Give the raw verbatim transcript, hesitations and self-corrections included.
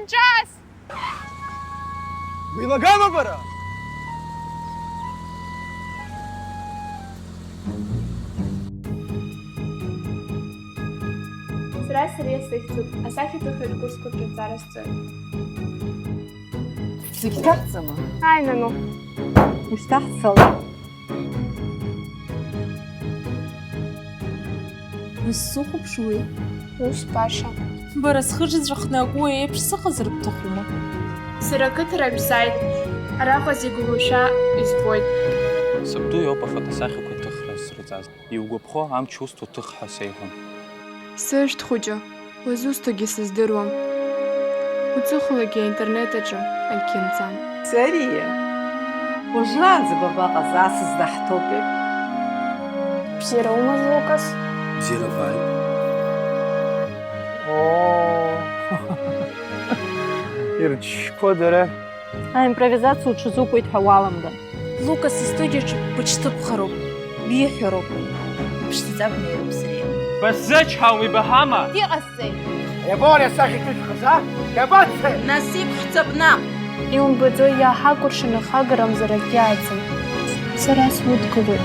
Час! Уилагама бара? Сара Сариа сыхьӡуп, асахьаҭыхратә курсқәа рҿы аҵара сҵоит. Зегь ҭаҳҵама? Ааи, нану. Ушьҭаҳцала. Ус сухәаԥшуеи? Ус баша. Бара схы ҿыҵәахны акәуа еиԥш сыҟазар бҭахума? Сара ақыҭараҿ сааит, араҟа зегь уамашәа избоит. Сабду иоуп афотосахьақәа ҭыхра зрыҵаз. Иугәаԥхо амч усҭо ҭых ҳәа сеиҳәон. Сышәҭ хәыҷы, уазусҭогьы сыздыруам. Уҵыхәалагьы аинтернет аҿы акгьы нҵам. Сариа, уажәраанӡа бабаҟаз, асас даҳҭоупеи? Бзиара умаз, Лукас? Бзиара бааит. Оо. Ирчқәоу дара. Аимпровизациа уҽазукуеит ҳәа уаламган. Лукас истудиаҿы быҽҭыбхароуп, биҳәароуп. Ԥшӡаҵак неироуп Сариа. Баззычҳауам, ибаҳама? Иҟасҵеи? Иабари асахьа ҿыцәхаз, а? Иабацеи? Насиԥ ҳҵап наҟ! Иумбаӡои, иааҳакәыршаны хагарамзар акгьы ааӡам. Сара судгылоит.